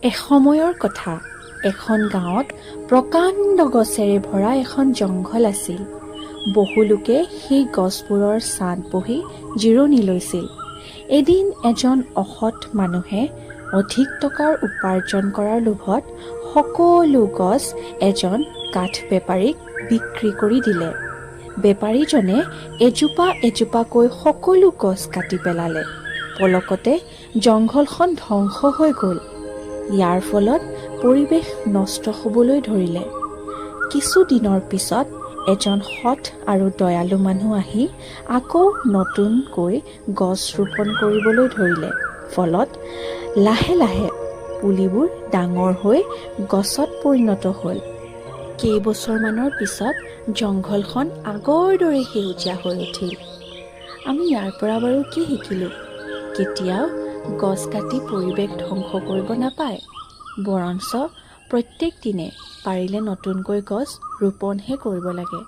এসময়ৰ কথা, এখন গাঁৱত প্ৰকাণ্ড গছেৰে ভৰা এখন জংঘল আছিল। বহু লোকে সেই গছবোৰৰ ছাঁত বহি জিৰণি লৈছিল। এদিন এজন অসৎ মানুহে অধিক টকাৰ উপাৰ্জন কৰাৰ লোভত সকলো গছ এজন কাঠ বেপাৰীক বিক্ৰী কৰি দিলে। বেপাৰীজনে এজোপা এজোপাকৈ সকলো গছ কাটি পেলালে। পলকতে জংঘলখন ধ্বংস হৈ গ'ল। ইয়াৰ ফলত পৰিৱেশ নষ্ট হ'বলৈ ধৰিলে। কিছুদিনৰ পিছত এজন সৎ আৰু দয়ালু মানুহ আহি আকৌ নতুনকৈ গছ ৰোপণ কৰিবলৈ ধৰিলে। ফলত লাহে লাহে পুলিবোৰ ডাঙৰ হৈ গছত পৰিণত হ'ল। কেইবছৰমানৰ পিছত জংঘলখন আগৰ দৰে সেউজীয়া হৈ উঠিল। আমি ইয়াৰ পৰা বাৰু কি শিকিলোঁ? কেতিয়াও গছ কাটি পৰিৱেশ ধ্বংস কৰিব নাপায়, বৰঞ্চ প্ৰত্যেক দিনে পাৰিলে নতুনকৈ গছ ৰোপণহে কৰিব লাগে।